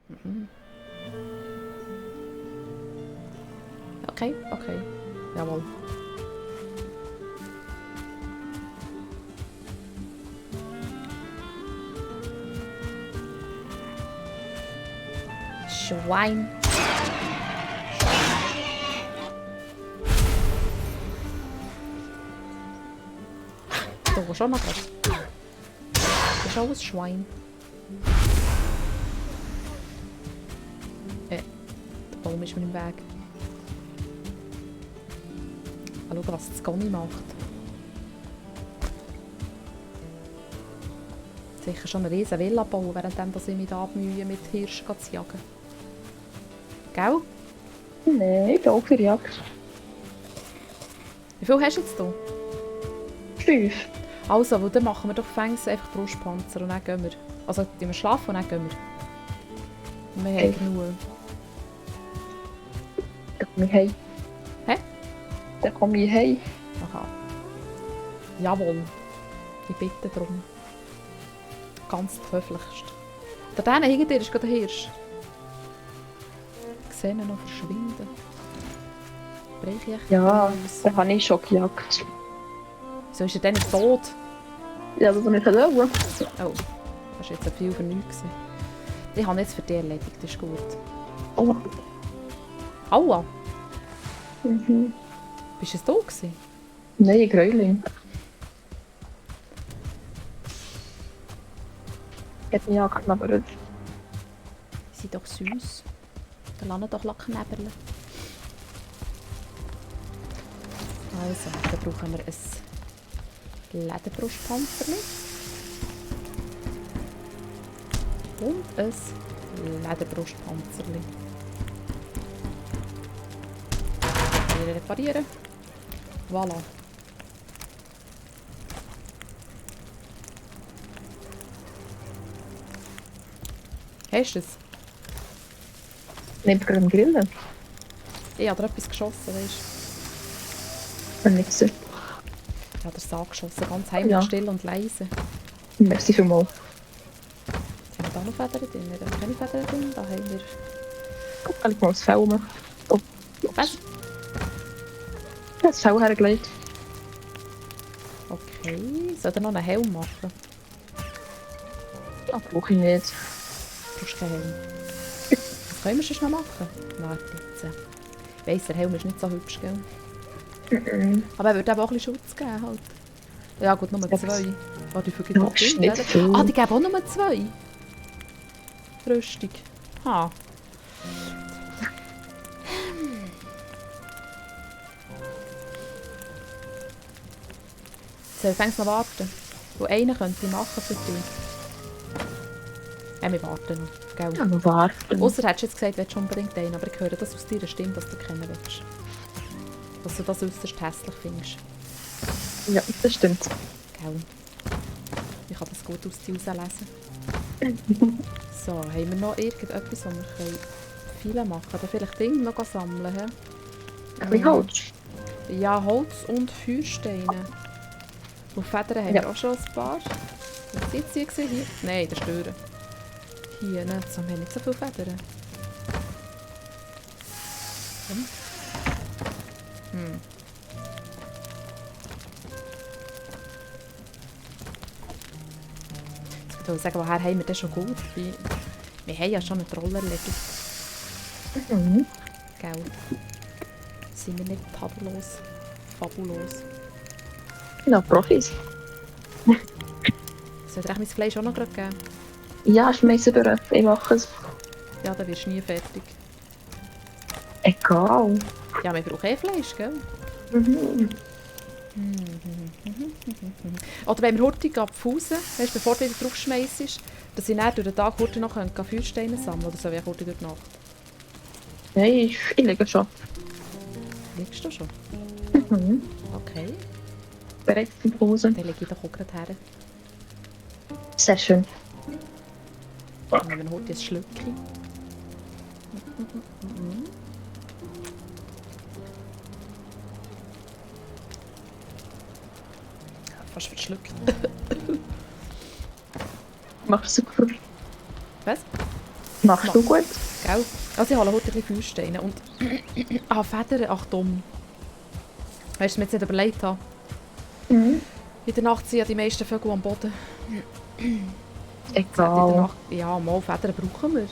Mhm. Okay, okay. Jawohl. Schwein. So, schon noch was. Das ist auch ein Schwein. Der Baum ist mir im Weg. Mal schauen, was das Goni macht. Sicher schon eine riesen Villa bauen, während ich mich da bemühe, mit Hirschen zu jagen. Gell? Nein, ich bin auch für Jagd. Wie viel hast du jetzt hier? 5. Also, dann machen wir doch fängs einfach Brustpanzer und dann gehen wir. Also, wir schlafen und dann gehen wir. Und wir haben genug. Dann komme ich heim. Hä? Dann komme ich heim. Aha. Jawohl. Ich bitte darum. Ganz höflichst. Da hinten hinter dir ist gerade der Hirsch. Ich sehe ihn noch verschwinden. Breche ich Ja, aus. dann habe ich schon gejagt. Wieso ist er denn nicht tot? Ja, das nicht schauen. Oh, das war jetzt viel für nichts. Ich habe jetzt für dich erledigt, das ist gut. Oh. Aua! Mhm. Bist du es da gewesen? Nein, Gräuling. Ich habe mich angeknabbert. Die sind doch süß. Dann lassen doch knäberle. Also, dann brauchen wir ein Lederbrustpanzer und ein Lederbrustpanzer. Reparieren. Voilà. Hast du es? Neben gerade am Grillen. Ich habe da etwas geschossen, weißt Wenn nicht so. du? Ich habe das angeschossen, ganz heimlich, Ja. still und leise. Merci vielmals. Haben wir da noch Federn drin? Da haben keine Federn drin. Da haben wir... Guck, kann ich mal das Fell machen. Oh. Was? Ich habe das Fell hergelegt. Okay. Soll er noch einen Helm machen? Das brauche ich nicht. Du brauchst keinen Helm. Was können wir sonst noch machen? Warte jetzt. Ich weiss, der Helm ist nicht so hübsch, gell? Aber er würde eben auch ein bisschen Schutz geben, halt. Ja gut, Nummer 2. Oh, die vergibt Ja, noch ist Bild, nicht oder? viel. Ah, die geben auch Nummer 2. Rüstung. Ha. Soll ich noch warten? Wo einen könnte ich machen für dich. Ja, wir warten noch, gell? Ja, noch warten. Ausser hättest du jetzt gesagt, du willst unbedingt einen, aber ich höre das aus deiner Stimme, dass du kennen willst. Dass du das äußerst hässlich findest. Ja, das stimmt. Gell? Ich kann das gut aus dir rauslesen. So, haben wir noch irgendetwas, was wir viele machen können? Oder vielleicht Dinge noch sammeln? He? Ein bisschen Holz. Ja, Holz und Feuersteine. Und Federn haben Ja. wir auch schon ein paar. Was sind sie gesehen? Hier? Nein, das stören. Hier nicht, so, wir haben nicht so viele Federn. Ich würde sagen, woher haben wir das schon gut? Wir haben ja schon eine Trolle erledigt. Mhm. Gell? Sind wir nicht tadellos? Fabulos. Ja, Profis. Soll dir mein Fleisch auch noch gerade geben? Ja, schmeiß über. Ich mache es. Ja, dann wirst du nie fertig. Egal. Ja, wir brauchen Fleisch, gell? Mhm. Oder wenn wir heute abfusen, weißt, bevor du wieder drauf schmeißt, dass ich dann durch den Tag heute noch Feuersteine sammeln kann. Oder soll ich heute durch die Nacht? Nein, ich liege schon. Liegst du schon? Mhm. Okay. Bereit zum Pause. Dann lege ich doch auch gerade her. Sehr schön. Dann nehmen wir heute ein Schlückchen. Fast verschluckt. Mach super. Was? Machst du gut? Gell? Also ich hole heute ein bisschen Feuersteine und... Federn, ach dumm. Weißt du, was ich mir jetzt nicht überlegt habe? Mhm. In der Nacht sind ja die meisten Vögel am Boden. Jetzt hat in der Egal. Nacht... Ja, mal Federn brauchen wir.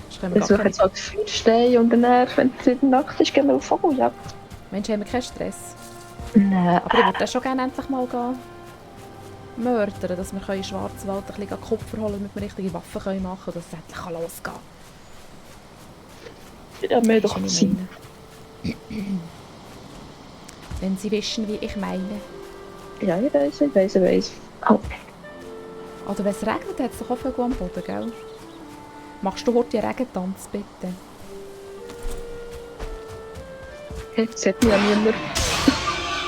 Sonst können wir Wir gar suchen keine... jetzt halt Feuersteine und dann, wenn es in der Nacht ist, gehen wir auf Vogeljagd. Mensch, haben wir keinen Stress. Nein. Aber ich würde das schon gerne endlich mal gehen mördern, dass wir in Schwarzwald ein bisschen Kupfer holen, damit wir richtige Waffen machen können, dass es endlich losgehen kann. Ja, mehr Weisst doch du, was ich sein. meine? Wenn Sie wissen, wie ich meine. Ja, ich weiss. Oh. Oder wenn es regnet, hat es doch auch Vögel am Boden, gell? Machst du heute einen Regentanz, bitte? Okay, das sieht mich ja niemand.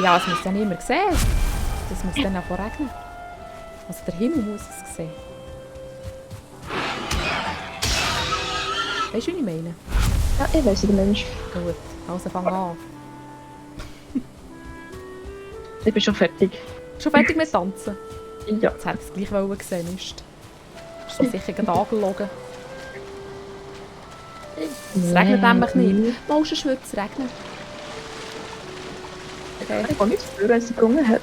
Ja, es muss ja niemand sehen. Das muss dann auch regnen. Also der Himmel muss es sehen. Weißt du, wie ich meine? Ja, ich weiss, der Mensch. Gut, also fang an. Ich bin schon fertig. Schon fertig mit Tanzen? Ja. Jetzt hätte ich es gleich gesehen. Ist so sicher gerade angelogen. Es regnet nämlich nicht. Mal sonst würde es regnen. Okay. Ich kann nicht spüren, wenn sie gebrungen hat.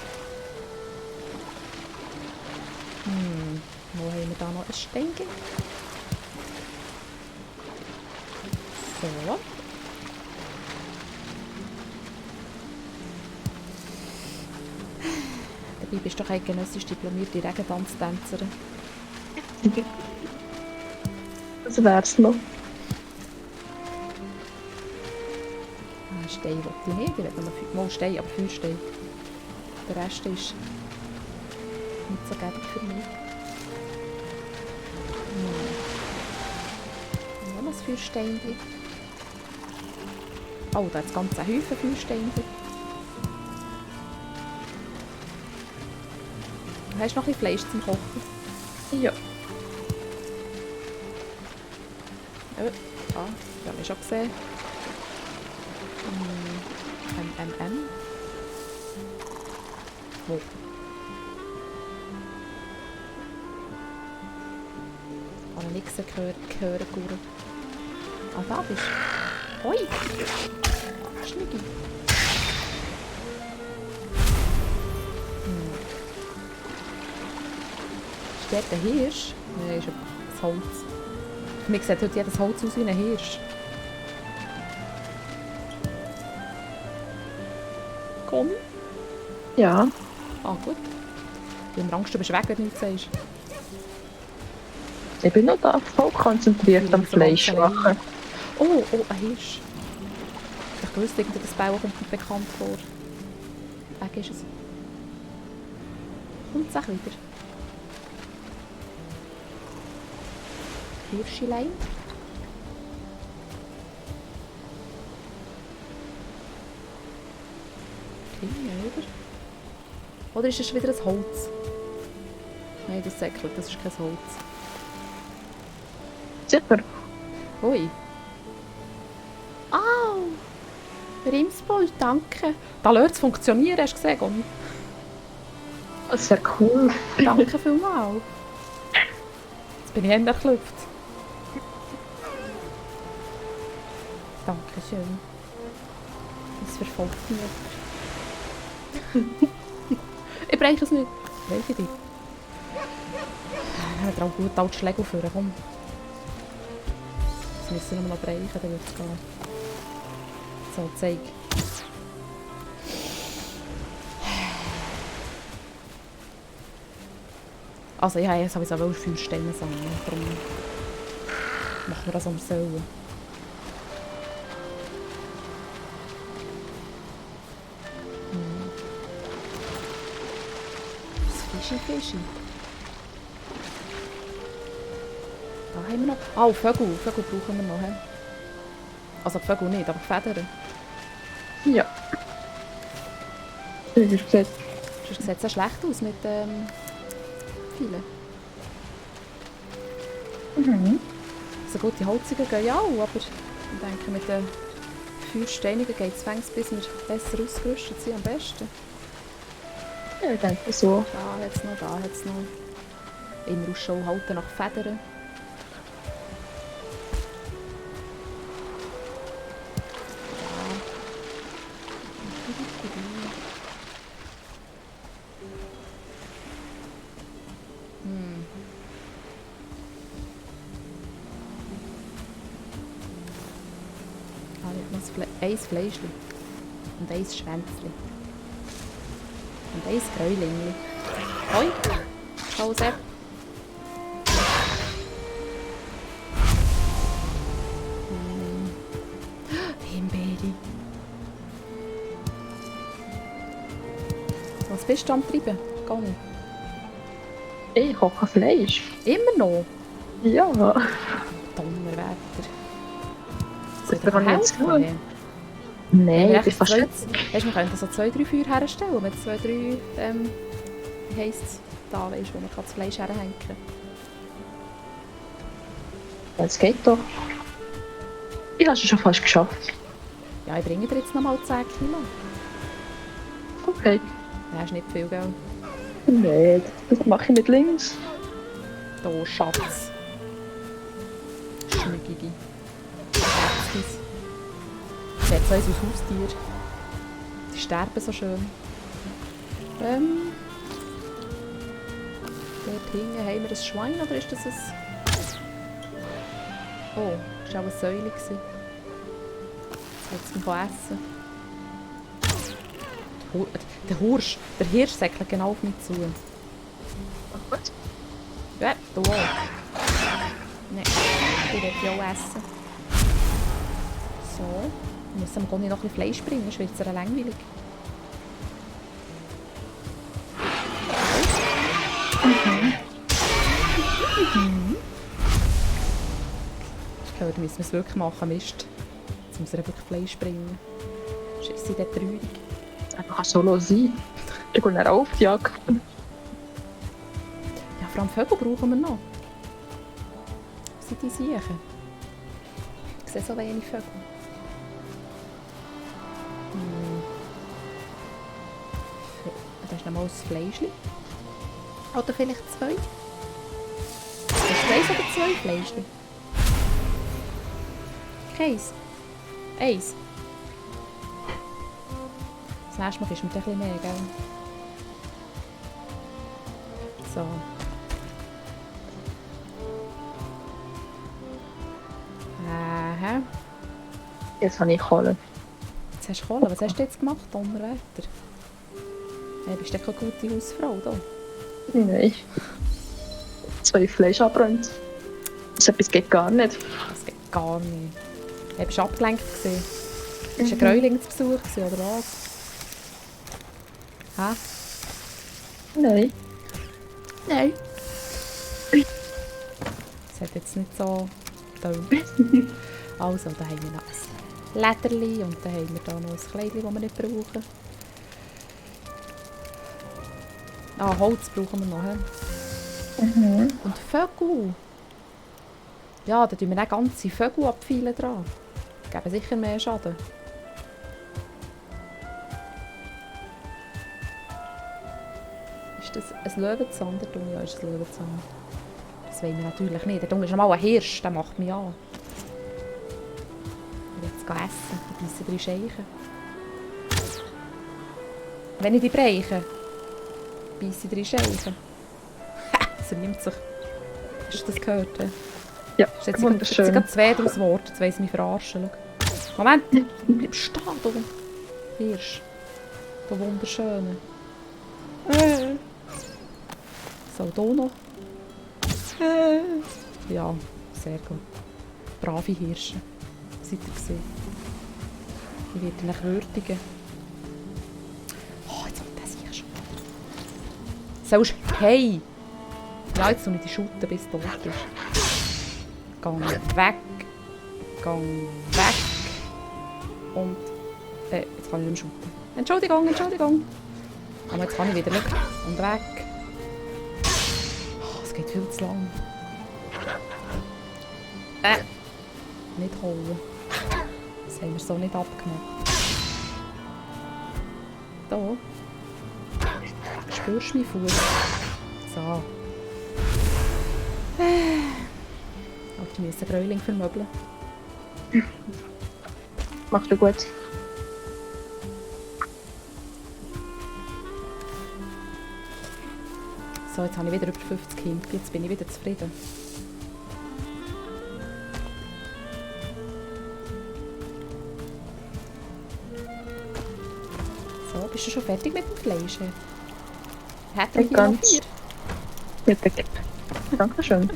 Wo haben wir da noch ein Steinchen? So. Dabei bist du doch eidgenössisch diplomierte Regentanztänzerin. Das wär's noch. Stein will ich nicht. Ich will nur mal Stein, aber Feuerstein. Der Rest ist nicht so gäbig für mich. Noch ein Feuerstein. Oh, da hat es ganz einen Haufen Feuersteine. Du hast noch ein bisschen Fleisch zum Kochen. Ja. Das habe ich schon gesehen. Wo? Ich habe nichts gehört, Guru. Ah, da bist du. Hoi! Schniggi. Ist dort ein Hirsch? Nein, ist ein Holz. Für mich sieht heute jedes Holz aus wie ein Hirsch. Komm. Ja. Ah, gut. Ich habe Angst, du bist weg, wenn du nichts sagst. Ich bin noch da voll konzentriert am Fleisch machen. Oh, ein Hirsch. Ich wusste, das Bauen kommt mir bekannt vor. Weg ist es. Kommt es auch wieder. Hirschilein. Oder? Oder ist es schon wieder ein Holz? Nein, das säckelt, das ist kein Holz. Sicher. Ui. Au! Rimsbold, danke. Da lässt es funktionieren, hast du gesehen, Goni? Das wäre cool. Danke vielmals. Jetzt bin ich endlich geklüpft. Dankeschön. Das verfolgt mich. Ich breche es nicht. Breche dich. Ich habe auch gut alte Schläge führen, komm. Jetzt müssen wir nur noch brechen, dann wird es gehen. So, zeig. Also ja, jetzt habe ich sowieso Feuersteine sammeln, darum machen wir das am Sollen. Fischi. Da haben wir noch... Ah, Vögel. Vögel brauchen wir noch. He? Also Vögel nicht, aber Federn. Ja. Das ist gesagt. Sonst sieht es ja schlecht aus mit vielen. Also gut, die Holzigen gehen ja auch, aber ich denke, mit den Feuersteinigen geht es fängs, bis wir besser ausgerüstet sind am besten. Ja, ich denke so. Da hat es noch. Immer Ausschau halten nach Federn. habe ich noch ein Fleischchen. Und ein Schwänzchen. Und ein Gräulingli. Hoi! Pause! Himbeere. Was bist du am Treiben? Gar nicht. Ich koche Fleisch. Immer noch? Ja. Donnerwetter. Das Soll kann dir ich jetzt helfen? tun. Nee. Nein, Wir ich bin fast nicht. wir könnten so 2, 3 Feuer herstellen mit 2, 3, wie heisst es da, weißt du, wo man das Fleisch herhängen kann. Das geht doch. Ich habe es schon fast geschafft. Ja, ich bringe dir jetzt noch mal 10 Kilo. Okay. Das ist nicht viel, gell? Nein, das mache ich mit links. Da, Schatz. Schnüggige. Schätzis. Ich hätte so eins als Haustier. Die sterben so schön. Dort hinten haben wir ein Schwein, oder ist das ein... Oh, das war auch eine Säule. Jetzt wird es mich essen. Der Hirsch säckelt genau auf mich zu. Gut. Ja, du auch. Nein, die will ich auch essen. So, müssen wir gar nicht noch ein bisschen Fleisch bringen, sonst wird es langweilig. Ich glaube, da müssen wir es wirklich machen, Mist. Jetzt muss er wirklich Fleisch bringen. Sonst ist sie dann traurig. Einfach solo sein. Ich gehe dann auch auf die Jagd. Ja, vor allem Vögel brauchen wir noch. Was sind die Siechen? Ich sehe so wenig Vögel. Da ist noch mal ein Fleischchen. Oder vielleicht 2. Hast du 1 oder 2 Fleischchen? Keins. 1. Das nächste Mal ist mit ein bisschen mehr, gell? So. Aha. Jetzt habe ich Kohle. Jetzt hast du Kohle. Was hast du jetzt gemacht, Donnerwetter? Hey, bist du keine gute Hausfrau da? Nein. 2 Fleisch abbrennt. So etwas geht gar nicht. Das geht gar nicht. Hey, bist du abgelenkt gewesen? Bist du ein Gräuling zu Besuch gewesen, oder was? Hä? Nein. Nein. Das hat jetzt nicht so getönt. Also, da haben wir noch ein Lederli und dann haben wir da noch ein Kleidchen, das wir nicht brauchen. Ah, Holz brauchen wir noch. He? Und Vögel. Ja, da tun wir auch ganze Vögel abfeilen dran. Die geben sicher mehr Schaden. Ist das ein Löwenzahn? Der Dunge, ja, ist ein Löwenzahn. Das wollen wir natürlich nicht. Der Dunge ist normal ein Hirsch, der macht mich an. Ich will jetzt essen, die beißen 3 Scheichen. Wenn ich die breche, beiße 3 Scheichen. Ha, das riemt sich. Hast du das gehört? Ja, Jetzt sind wunderschön. gerade 2 daraus Worte, jetzt weiss ich mich verarschen. Schau. Moment, bleib stehen, du Hirsch. Du Wunderschöne. So, hier noch. Ja, sehr gut. Brave Hirsche. Seid ihr gesehen? Ich werde ihn würdigen. Oh, jetzt kommt das hier schon. Sollst du... Hey! Ja, jetzt tue ich die Schutte, bis du tot bist. Gang weg. Gang weg. Und... jetzt kann ich nicht mehr shooten. Entschuldigung, Entschuldigung. Aber jetzt kann ich wieder nicht. Und weg. Oh, es geht viel zu lang. Nicht holen. Das haben wir so nicht abgemacht. Da. Spürst du meinen Fuß? So. Aber ich muss einen Gräuling vermöbeln. Machst du gut. So, jetzt habe ich wieder über 50 Kinder. Jetzt bin ich wieder zufrieden. Bist du schon fertig mit dem Fleisch? Hätten Nicht wir hier noch ganz. 4? Bitte. Dankeschön.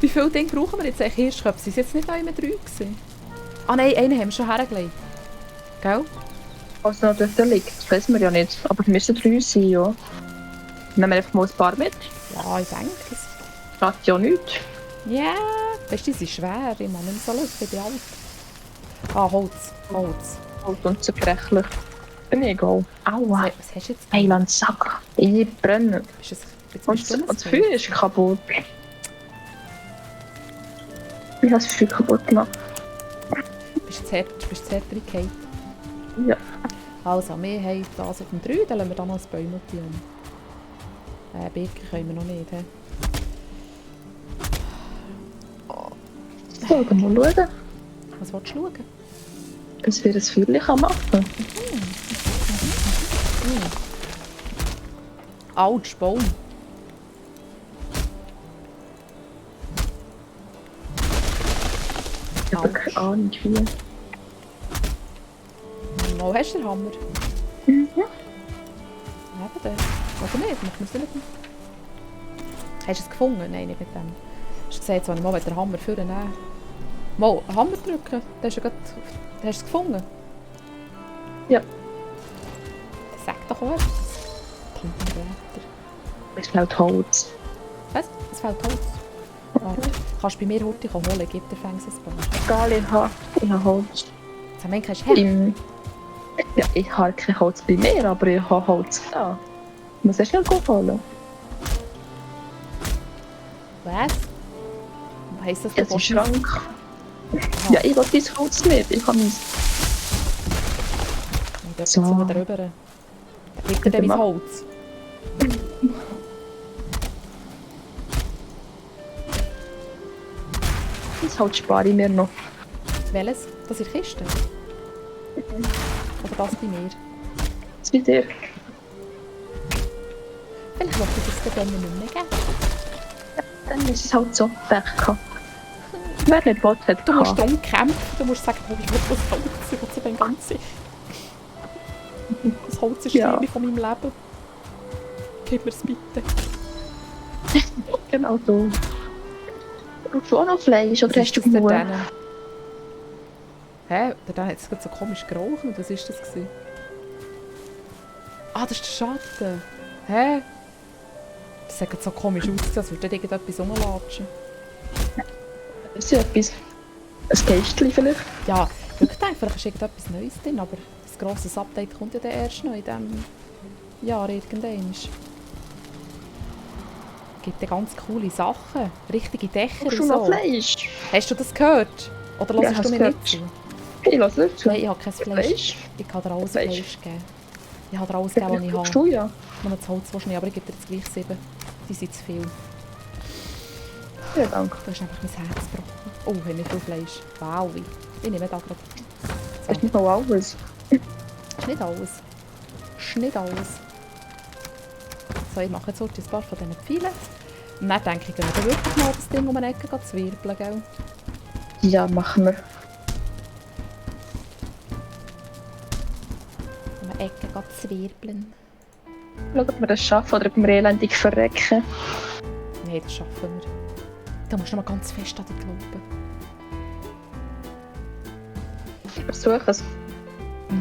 Wie viele Dinge brauchen wir jetzt eigentlich? Hirschköpfe? Sind es jetzt nicht noch immer 3 gewesen? Ah nein, einen haben wir schon hergelegt. Gell? Was noch dort liegt, das wissen wir ja nicht. Aber es müssen 3 sein, ja. Nehmen wir einfach mal ein paar mit. Ja, ich denke es. Schadet ja nichts. Ja, weißt du, die sind schwer. Ich mache nicht so lustig, ich bin alt. Ah, Holz. Holz. Halt unzerbrechlich. Bin ich egal. Aua. Was hast du jetzt? Heiland Sack. Ich brenne. Ist das, jetzt Und bist du das Feuer ist kaputt. Ich habe das Feuer kaputt gemacht. Bist du zu hart reingefallen? Ja. Also, wir haben das auf dem 3, dann lassen wir da noch ein Bäumchen um. Birken können wir noch nicht. He? So, dann mal schauen, Was willst du schauen? dass wir ein Feuer machen kann. Autsch, Baum. Ich habe keine Ahnung wie. Mal hast du den Hammer? Mhm. Eben den. Oder nicht? Machen wir es nicht mit dem. Hast du es gefunden? Nein, nicht mit dem. Hast du gesagt, soll ich mal den Hammer vornehmen? Mal einen Hammer drücken? Dann hast du grad... Hast du es gefunden? Ja. Sag doch auch etwas. Tintenblätter. Es fehlt Holz. Was? Es fehlt Holz. Warte, kannst du bei mir heute holen? Ich gebe dir fängs ein paar. Egal, ich habe Holz. Jetzt haben wir kein Herd. Ja, ich habe kein Holz bei mir, aber ich habe Holz da. Ich muss erst schnell holen. Was? Heisst das, Jetzt im willst- Schrank. Ja, ich will dein Holz nicht. Ich kann es. Ich darf So. jetzt so drüber. Dann gibt er dann mein Holz. Das Holz spare ich mir noch. Welches? Das in der Kiste? Oder das bei mir? Das bei dir. Vielleicht wollte ich das dann nicht mehr geben. Dann ist es halt so. Pech gehabt. Wer nicht will, hat Du musst gehabt. darum kämpfen, du musst sagen, oh, ich will das Holz, ich will zu dem Ganzen. Das Holz ist Ja. Liebe von meinem Leben. Gib mir es bitte. Genau so. Brauchst du auch noch Fleisch oder Was hast du ist das genug? denn? Hä? Der hat es gerade so komisch gerochen. Was war das gewesen? Ah, das ist der Schatten. Hä? Das sah gerade so komisch aus, als würde da irgendetwas rumlatschen. Das ist ja etwas. Ein Kästchen vielleicht. Ja, ich habe gedacht, vielleicht ist irgendetwas Neues drin, aber das grosse Update kommt ja dann erst noch in diesem Jahr irgendwann. Es gibt ja ganz coole Sachen, richtige Dächer Brauchst du und noch so. Fleisch? Hast du das gehört? Oder Ja, hörst ich du hab's mir gehört. nicht zu? Ich lasse nicht zu. Nein, ich habe kein Fleisch. Fleisch? Ich kann dir alles Fleisch. Fleisch geben. Ich habe dir alles Ja, gegeben, was ich brauchst habe. du ja. Nur das Holz willst du nicht, aber ich gebe dir jetzt gleich 7. Die sind zu viel. Ja, danke. Du hast einfach mein Herz gebrochen. Oh, haben wir viel Fleisch. Wow. Ich nehme da gerade. Das ist nicht noch alles. Ist nicht alles. Ist nicht alles. So, ich mache jetzt heute ein paar von diesen Pfeilen. Und dann denke ich, gehen wir dann wirklich mal das Ding um eine Ecke zu wirbeln, gell? Ja, machen wir. Um eine Ecke zu wirbeln. Schauen, ob wir das schaffen oder ob wir elendig verrecken. Nein, das schaffen wir. Da musst du noch mal ganz fest an dich glauben. Ich versuche es.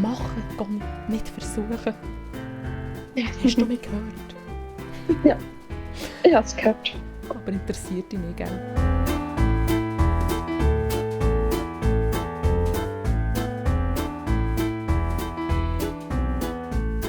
Machen, komm, nicht versuchen. Hast du mich gehört? Ja, ich habe es gehört. Aber interessiert dich nicht, gell?